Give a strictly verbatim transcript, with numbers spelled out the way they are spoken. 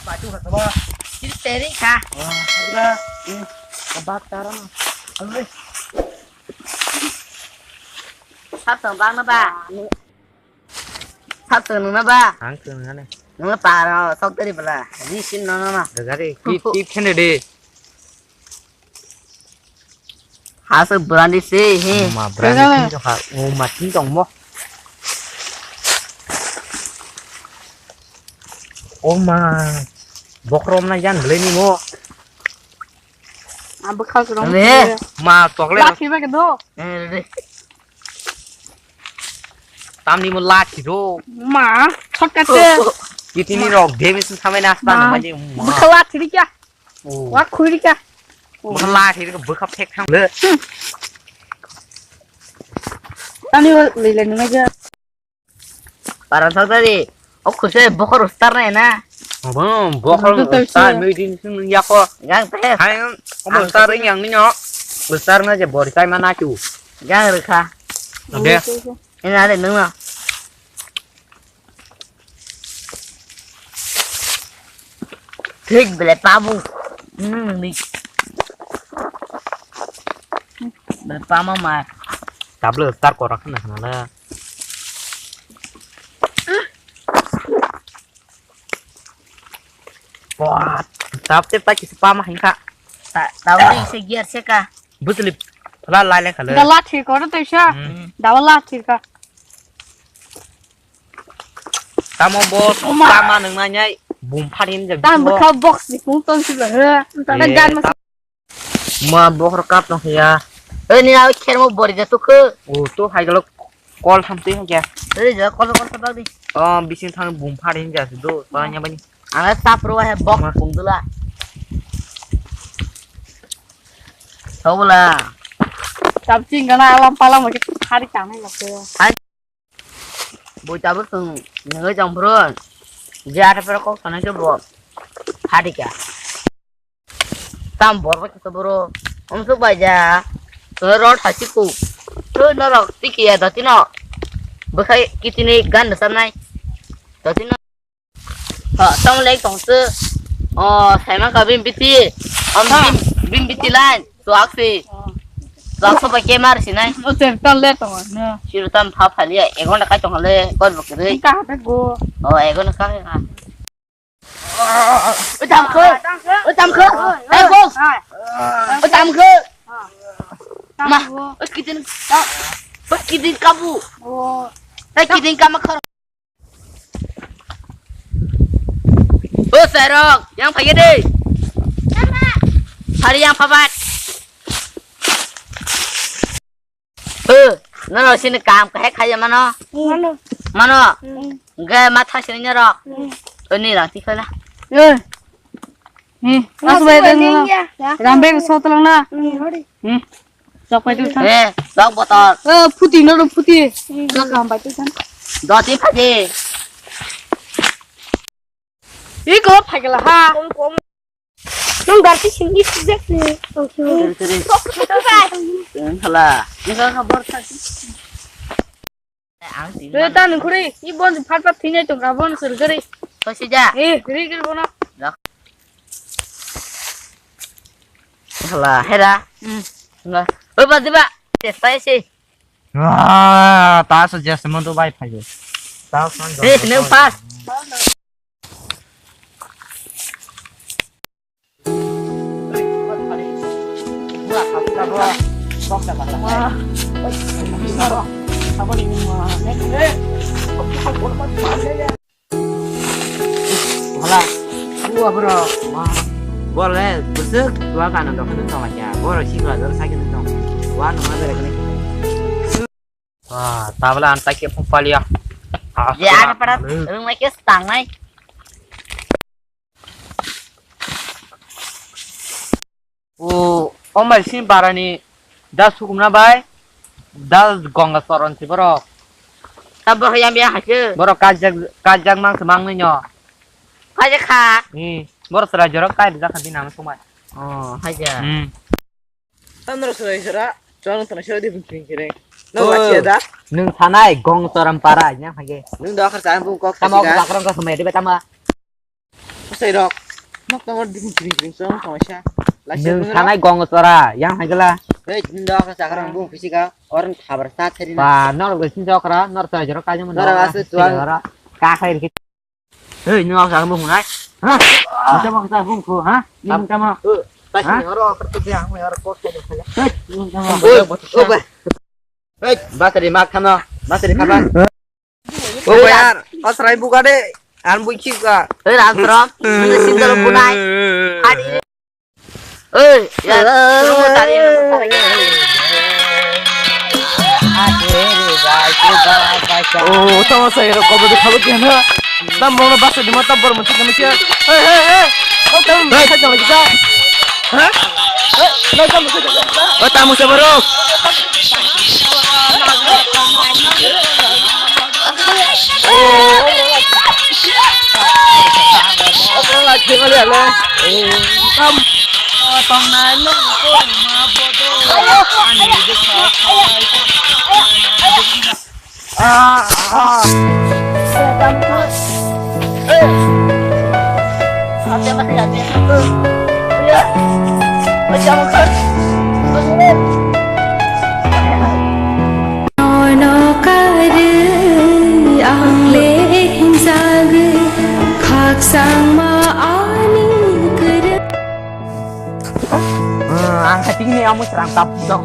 Batu kha ba. Siri teri kha. Wah, ba. Hmm, kebak taram. Aduh. Sap tong bang na ba. Sap tong nung na ba. Ang tong na ne. Nung na paro sok teri bela. Ni sin no no no. Dagari, tip, tip khende de. Hasa berani sih, he. Ma, berani. Pegang, sih, eh. Dong, ha. Oh, ma, sih, dong, mo. Oh, ma. Bokrom na jan beli ni mo. Abang khas dong. Nih. Ma, chocolate. Lathi ba kedo. Eh, deh. Tamni mo lathi do. Ma, shortcut. Kitini rok, demi sun samai nasta. Ma. Nang baje, ma. Bukha lathi ri kya? Oh. Wa khuri ka. Bwkha lathi rwkha bwkha phek thang le. Tani o lile nunga ja. Para thang tari. O khuse bokhor star na na. Abo bokhor star meeting sung ya ko. Gang te. Hai, o star yang ni no. Star na je bori kai mana chu. Gang rwkha. Oke. Ina le nunga. Thik bele pabu. Hmm, ni. Bele pama ma. Tablo star korak na na la. Wah, tap tep ta kisi pama hingka. Ta, tablo ise gear seka. Butli phala lai lai khala. Dala thik kore to isa. Hmm. Dala thik ka. Tamo boss, oma. Tama nang nanyai, bum pharin ja. Tam bikho. Bwkha box ni kung ton si ba he. Tama eh, gan ma. Ta-, ma bokhor kap tong ya. Oi ni awi kher mo bori ja tukhu. O to hai galo call tham twi hangya. Oi ja call call sa bag di. O bising thang bum pharin ja do, pa nya bani. Ana sap ro he box ma. Kung dula. Thobla. Chap ching gana alam palam ke hari kang hai lak. Hai. Bo tabuk chwng nungwi tong phuru je ata phuru kok sanai khe bo phadikha. Tam borok khe boro umsuk bai ja. Twi rot hai si ku. Twi norok tiki ya dotino. Bwkhai kitini gan da sanai. Dotino. Ha, tamo lek tong se. O, saimang ka bim biti. Am ha. Bim, bim biti line. Tuak si. Tuak so ba kemar si nai. O, ter tan le tong na. Siru tam pha pha liya. Egon da kai tong le. Kor bok re. Ka ha go. O, egon ka ha. O, tam kho. O, tam kho. Hai, boss. O, tam kho. Ma, o, kitin. O, kitin kabu. O. Hai, kitin kama khar. O Sairok, yang phai de. Hari yang phabat. O, nono sini kam kahai khaya mano. Mano. Mano. Hmm. Ga matha sini nyaro. Hmm. O ni rang tikhala. Eh. Eh, asu bai deng. Rambe so tolong na. Hmm, hori. Hmm. Sok pai tu san. Eh, sok botol. Eh, phuti no phuti. Sok ham pai tu san. Doti phaji. Iko phagela ha. Kom kom. Nang garti sing is exactly. Thank you. Sorry, sorry. Sok phuti bai. Tengkhala. Nang ka bor thak. Ang sini. Eh, ta nang khuri. I bon phat phat thinai tong ka bon sur gari. Kau sija. Eh, gari gari bono. Dak. Hala, hera. Hmm. Nga. Oi, ba, diba? Testa isi. Wah, ta so jas mo do bai phai. Ta so. Eh, nang pas. Hala. Bor le bwswk tua kana dokhe tong lai kha. Bor si kla dor sai khe tong. Wa no ma bere kene. Ah, tabla an ta ke phalia. Ah, je ana para rung mai ke stang nai. O, o mai sin barani da sukumna bai, da Gonga Soron si borok. Ta borok yam ya haise. Borok kajak, kajak mang se mang nai nyo. Kajak kha. Hmm, borok sera jorok kai bijak kha dinang sumai. Oh, haja. Hmm. Tamro sera sera, chong tana sera di ping kire. No, oh, wasia da. Nung sanai Gong Soron para yang hage. Nung da khar sa bu kok. Tamo sa. Bakrong ka sumai di betama. Sai rok. Nok tongor ding ding ding song tongsa. Laisa Nung nung sanai rok. Gong sora, yang hai gela. Hei, nung dok sa karang bung fisika. Orang khabar sa theri na. Ba, nor gel sin jokra, nor sa jero kaje mun. Nor ase tuang. Ka khai ri. Hei, nung sa bung nai. Ha? Kita mau sa bung ko, ha? Ini Am- kamu. Eh, pasti noro kerja yang noro kos ko. Hei, ini kamu. Oh, oh, ba. Hei, battery mak khano. Battery khaban. O bayar, asrai buka de, an bui chika. Hei, Ramsaram, nini sindal bunai. Hadi. Hei, ya, suruh tadi. Oh, tama saya rokok berdua kalau dia na. Tam mau bahasa di mata baru mencik mencik. Hei, hei, hei. Kau tahu bahasa jangan kita. Hah? Hei, kau tahu bahasa jangan kita. Oh, tamu sabarok. Nono karwi ang le hinjagwi khaksangma ani kwrwi. Ang khatingni amo srang tap dok.